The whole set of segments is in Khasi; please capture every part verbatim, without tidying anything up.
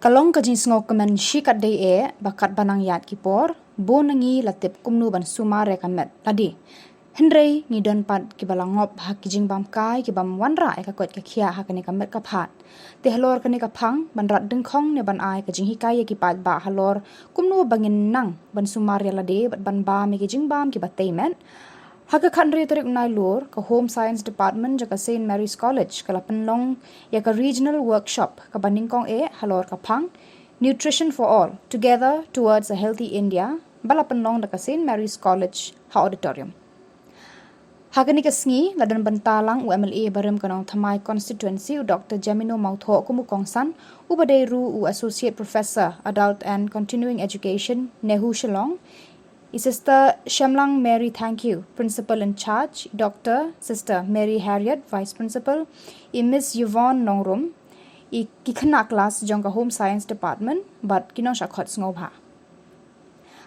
Ka long ka jingsngewkmen shikatdei eh ba katba nang ïaid ki por, bun na ngi la tip kumno ban sumar ïa ka met lade. Hynrei ngi don pat kiba la ngop ha ki jingbam kai ki bym wanrah ïa ka koit ka khiah ha kane ka met ka phad. Te halor kane ka phang, ban rat dyngkhong ne ban ai ka jinghikai ïa ki paidbah halor kumno ba ngin nang ban sumar ïa lade bad ban bam ïa ki jingbam kiba tei met. Ha ka khathynriew tarik u Nailur, ka Home Science Department jong ka St Mary's College ka la pynlong ïa ka regional workshop kaba nyngkong eh halor ka phang Nutrition for All, Together Towards a Healthy India, ba la pynlong da ka St Mary's College ha auditorium. Ha kane ka sngi la don bynta lang u MLA barim ka Nongthymmai constituency, u Dr Jemino Mawthoh, kum u kongsan, uba dei ruh u Associate Professor, Adult and Continuing Education, NEHU Shillong, i Sister Shemlang Mary Thangkhiew, Principal in Charge, Dr Sister Mary Harriet, Vice Principal, i Miss Yvonne Nongrum, i ki khynnah klas jong ka Home Science Department bad ki nongshah khot sngewbha.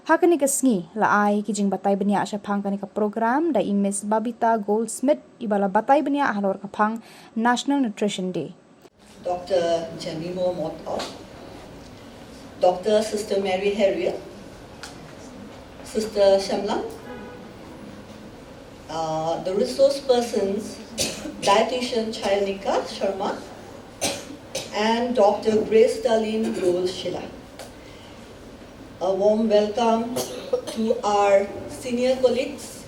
Ha kane ka sngi la ai ki jingbatai bniah shaphang kane ka program da i Miss Babita Goldsmith, iba la batai bniah halor ka phang National Nutrition Day. Dr Jemino Mawthoh, Dr Sister Mary Harriet, Sister Shemlang, uh, the resource persons, dietitian Chayanika Sharma, and Dr Grace Darlene Rose Shila. A warm welcome to our senior colleagues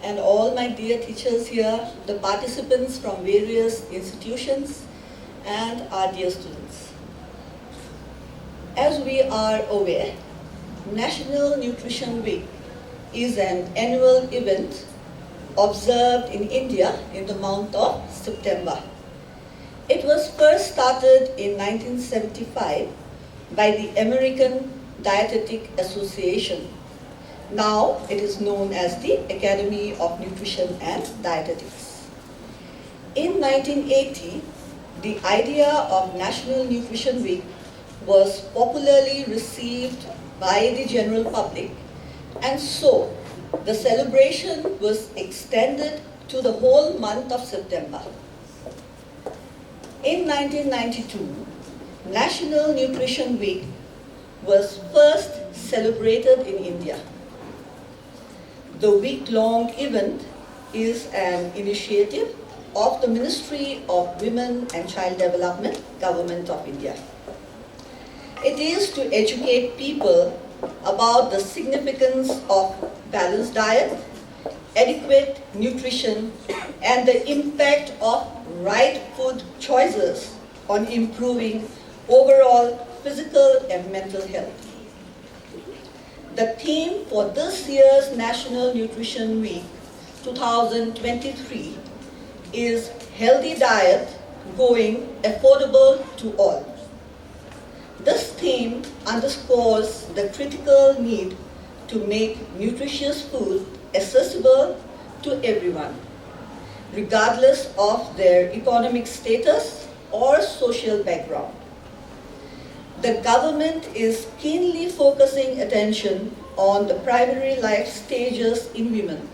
and all my dear teachers here, the participants from various institutions, and our dear students. As we are aware, National Nutrition Week is an annual event observed in India in the month of September. It was first started in nineteen seventy-five by the American Dietetic Association. Now it is known as the Academy of Nutrition and Dietetics. In nineteen eighty, the idea of National Nutrition Week was popularly received by the general public, and so the celebration was extended to the whole month of September. In nineteen ninety-two, National Nutrition Week was first celebrated in India. The week-long event is an initiative of the Ministry of Women and Child Development, Government of India. It is to educate people about the significance of balanced diet, adequate nutrition, and the impact of right food choices on improving overall physical and mental health. The theme for this year's National Nutrition Week two thousand twenty-three is Healthy Diet Going Affordable to All. This theme underscores the critical need to make nutritious food accessible to everyone, regardless of their economic status or social background. The government is keenly focusing attention on the primary life stages in women,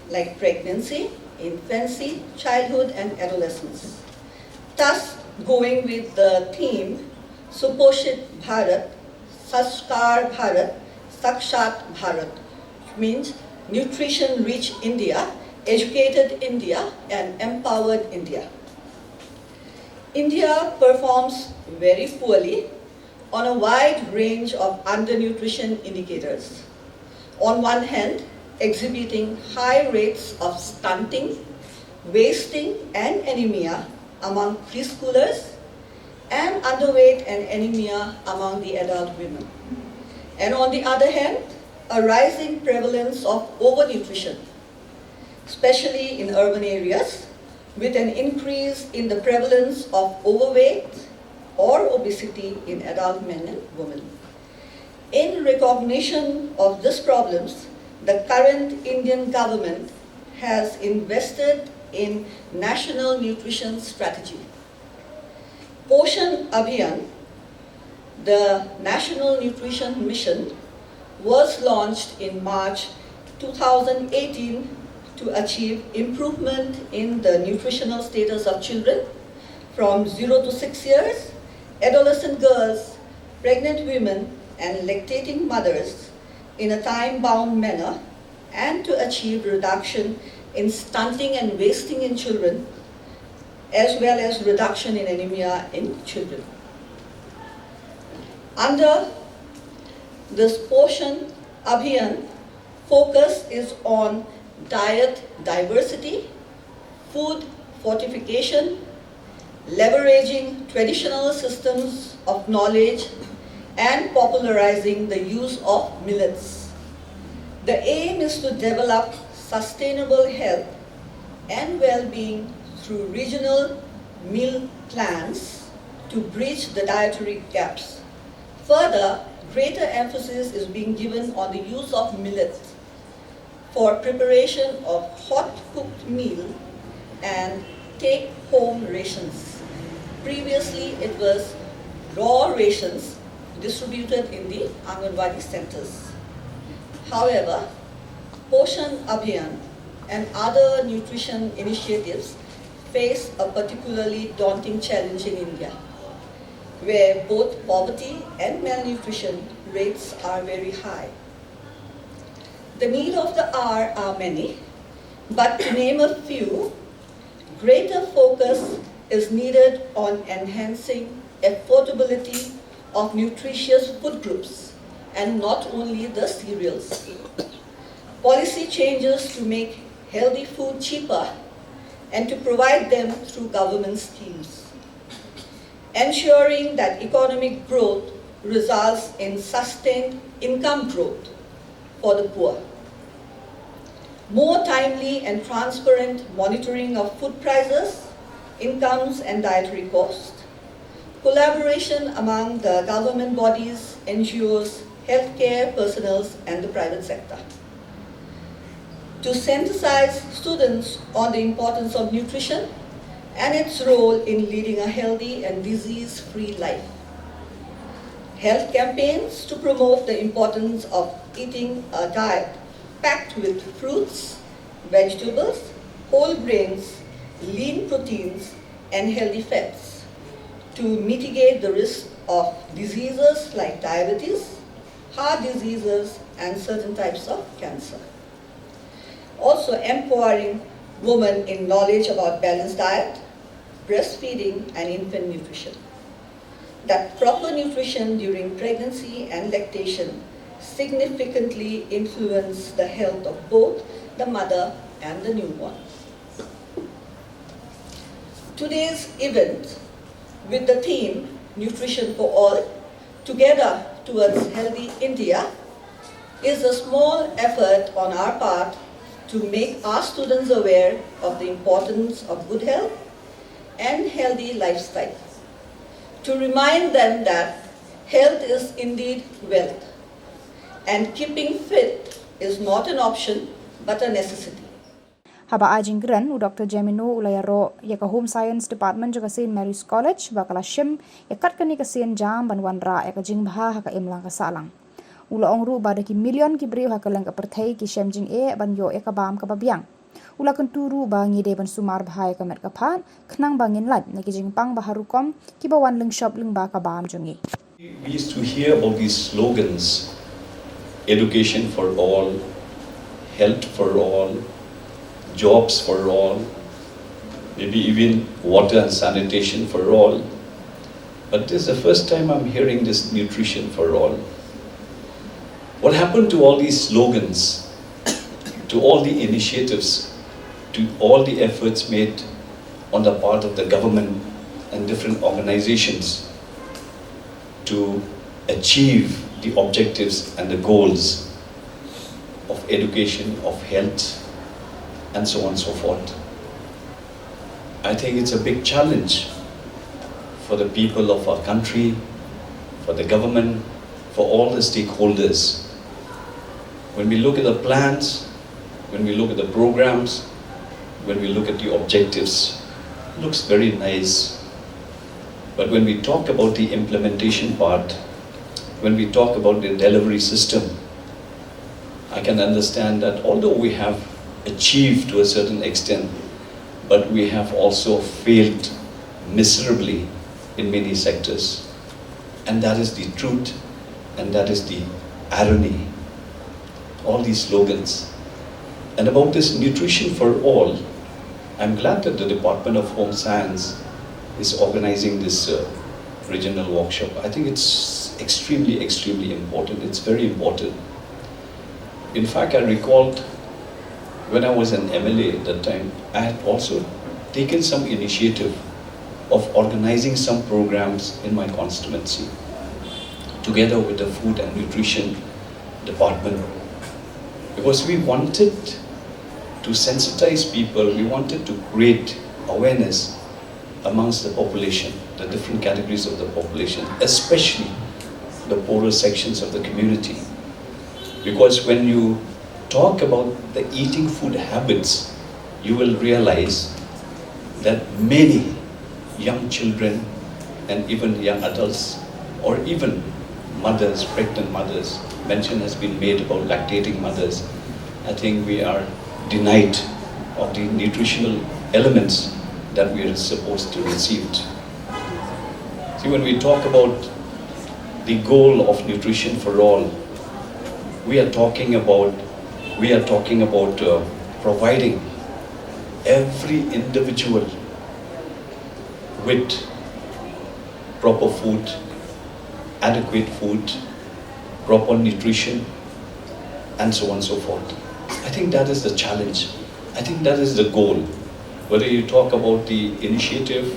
like pregnancy, infancy, childhood, and adolescence. Thus, going with the theme, Suposhit Bharat, Sanskar Bharat, Sakshat Bharat, which means nutrition rich India, educated India, and empowered India. India performs very poorly on a wide range of undernutrition indicators. On one hand, exhibiting high rates of stunting, wasting, and anemia among preschoolers, and underweight and anemia among the adult women. And on the other hand, a rising prevalence of overnutrition, especially in urban areas, with an increase in the prevalence of overweight or obesity in adult men and women. In recognition of these problems, the current Indian government has invested in National Nutrition Strategy. Poshan Abhiyan, the National Nutrition Mission, was launched in March two thousand eighteen to achieve improvement in the nutritional status of children from zero to six years adolescent girls, pregnant women, and lactating mothers in a time-bound manner, and to achieve reduction in stunting and wasting in children, as well as reduction in anemia in children. Under this Poshan Abhiyan, focus is on diet diversity, food fortification, leveraging traditional systems of knowledge, and popularizing the use of millets. The aim is to develop sustainable health and well-being through regional meal plans to bridge the dietary gaps. Further, greater emphasis is being given on the use of millet for preparation of hot cooked meal and take home rations. Previously, it was raw rations distributed in the Anganwadi centers. However, Poshan Abhiyan and other nutrition initiatives face a particularly daunting challenge in India, where both poverty and malnutrition rates are very high. The need of the hour are many, but to name a few, greater focus is needed on enhancing affordability of nutritious food groups, and not only the cereals. Policy changes to make healthy food cheaper and to provide them through government schemes. Ensuring that economic growth results in sustained income growth for the poor. More timely and transparent monitoring of food prices, incomes, and dietary costs. Collaboration among the government bodies, N G Os, healthcare personnel, and the private sector. To sensitize students on the importance of nutrition and its role in leading a healthy and disease-free life. Health campaigns to promote the importance of eating a diet packed with fruits, vegetables, whole grains, lean proteins, and healthy fats to mitigate the risk of diseases like diabetes, heart diseases, and certain types of cancer. Also, empowering women in knowledge about balanced diet, breastfeeding, and infant nutrition. That proper nutrition during pregnancy and lactation significantly influence the health of both the mother and the newborn. Today's event, with the theme Nutrition for All, Together Towards Healthy India, is a small effort on our part to make our students aware of the importance of good health and healthy lifestyle, to remind them that health is indeed wealth, and keeping fit is not an option but a necessity. Haba ai jingkren, u Doctor Jemino u la ïaroh ïa ka Home Science Department jong ka St Mary's College ba ka la shim ïa kat kane ka sien jam ban wanrah ïa ka jingbha ha ka imlang ka sahlang. U la ong ruh ba da ki million ki briew ha kylleng ka pyrthei ki shem jingeh ban ïoh ïa ka bam kaba biang. U la kyntu ruh ba ngi dei ban sumar bha ïa ka met ka phad khnang ba ngin lait na ki jingpang ba har rukom kiba wan lyngshop lyngba ka bam jong ngi. We used to hear about these slogans, education for all, health for all, jobs for all, maybe even water and sanitation for all. But this is the first time I'm hearing this nutrition for all. What happened to all these slogans, to all the initiatives, to all the efforts made on the part of the government and different organizations to achieve the objectives and the goals of education, of health, and so on and so forth? I think it's a big challenge for the people of our country, for the government, for all the stakeholders. When we look at the plans, when we look at the programs, when we look at the objectives, it looks very nice. But when we talk about the implementation part, when we talk about the delivery system, I can understand that although we have achieved to a certain extent, but we have also failed miserably in many sectors. And that is the truth, and that is the irony. All these slogans. And about this nutrition for all, I'm glad that the Department of Home Science is organizing this uh, regional workshop. I think it's extremely, extremely important. It's very important. In fact, I recalled when I was an M L A at that time, I had also taken some initiative of organizing some programs in my constituency together with the Food and Nutrition Department, because we wanted to sensitize people, we wanted to create awareness amongst the population, the different categories of the population, especially the poorer sections of the community. Because when you talk about the eating food habits, you will realize that many young children and even young adults, or even mothers, pregnant mothers, mention has been made about lactating mothers. I think we are denied of the nutritional elements that we are supposed to receive. See, when we talk about the goal of nutrition for all, we are talking about we are talking about uh, providing every individual with proper food, adequate food, proper nutrition, and so on and so forth. I think that is the challenge. I think that is the goal. Whether you talk about the initiative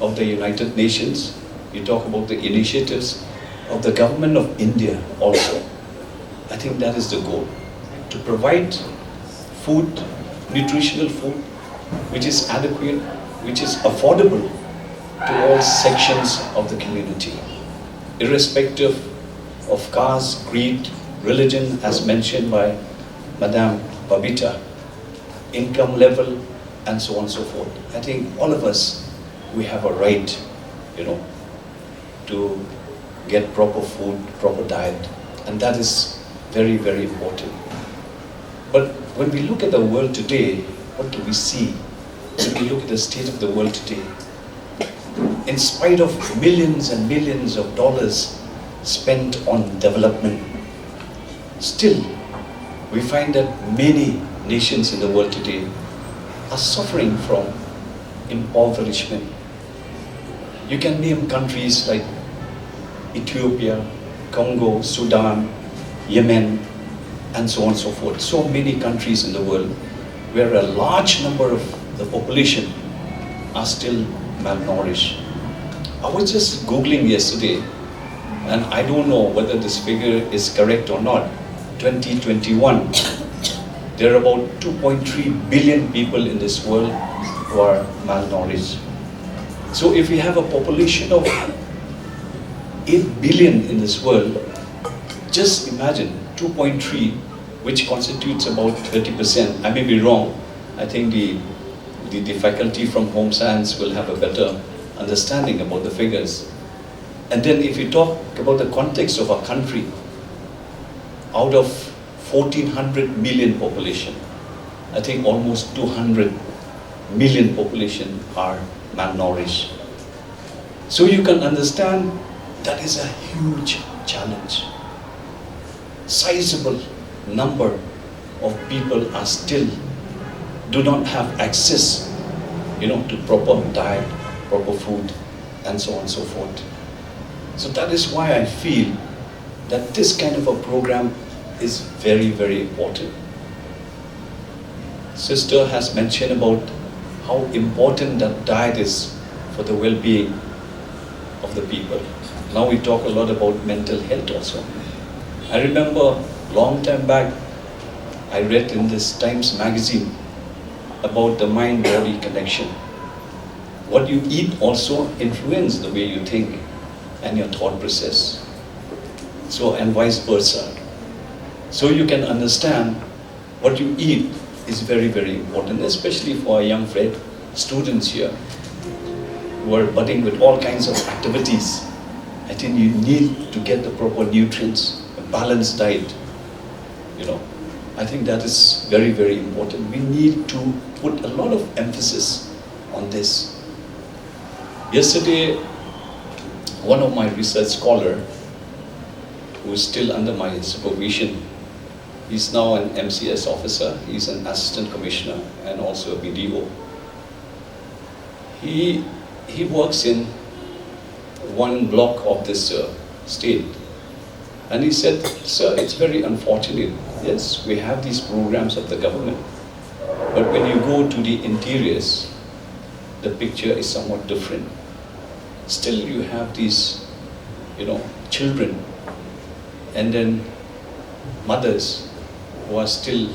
of the United Nations, you talk about the initiatives of the government of India also. I think that is the goal, to provide food, nutritional food, which is adequate, which is affordable to all sections of the community, irrespective of caste, creed, religion, as mentioned by Madame Babita, income level, and so on and so forth. I think all of us, we have a right, you know, to get proper food, proper diet, and that is very, very important. But when we look at the world today, what do we see? When we look at the state of the world today, in spite of millions and millions of dollars spent on development, still we find that many nations in the world today are suffering from impoverishment. You can name countries like Ethiopia, Congo, Sudan, Yemen, and so on and so forth. So many countries in the world where a large number of the population are still malnourished. I was just Googling yesterday, and I don't know whether this figure is correct or not. twenty twenty-one, there are about two point three billion people in this world who are malnourished. So if we have a population of eight billion in this world, just imagine two point three, which constitutes about thirty percent. I may be wrong. I think the, the, the faculty from Home Science will have a better understanding about the figures. And then if you talk about the context of our country, out of fourteen hundred million population, I think almost two hundred million population are malnourished. So you can understand that is a huge challenge. Sizable number of people are still do not have access, you know, to proper diet, proper food, and so on and so forth. So that is why I feel that this kind of a program is very, very important. Sister has mentioned about how important that diet is for the well-being of the people. Now we talk a lot about mental health also. I remember long time back, I read in this Times magazine about the mind-body connection. What you eat also influence the way you think and your thought process. So, and vice versa. So you can understand what you eat is very, very important, especially for our young friend, students here who are budding with all kinds of activities. I think you need to get the proper nutrients, a balanced diet. You know, I think that is very, very important. We need to put a lot of emphasis on this. Yesterday, One of my research scholar, who is still under my supervision, he's now an M C S officer, he's an assistant commissioner and also a B D O. He, he works in one block of this uh, state. And he said, "Sir, it's very unfortunate. Yes, we have these programs of the government, but when you go to the interiors, the picture is somewhat different. Still, you have these, you know, children, and then mothers who are still,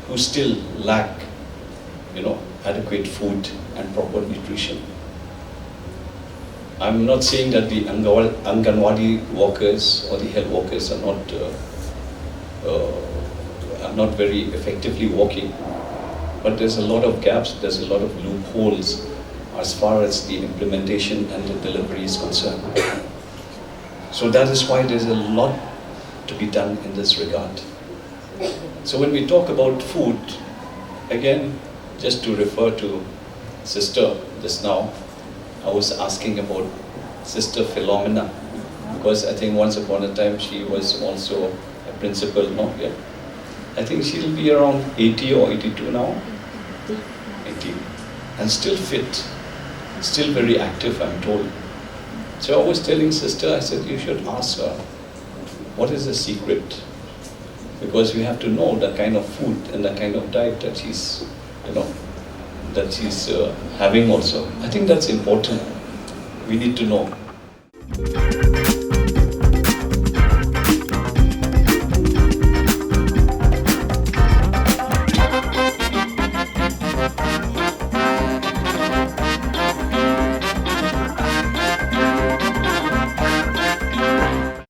who still lack, you know, adequate food and proper nutrition." I'm not saying that the Anganwa- Anganwadi workers or the health workers are not uh, uh, are not very effectively working, but there's a lot of gaps, there's a lot of loopholes as far as the implementation and the delivery is concerned. So that is why there's a lot to be done in this regard. So when we talk about food, again, just to refer to Sister just now, I was asking about Sister Philomena, because I think once upon a time she was also a principal, no? Yeah. I think she'll be around eighty or eighty-two now. eighty. And still fit, still very active, I'm told. So I was telling Sister, I said, "You should ask her, what is the secret?" Because we have to know the kind of food and the kind of diet that she's, you know, that she's uh, having also. I think that's important. We need to know.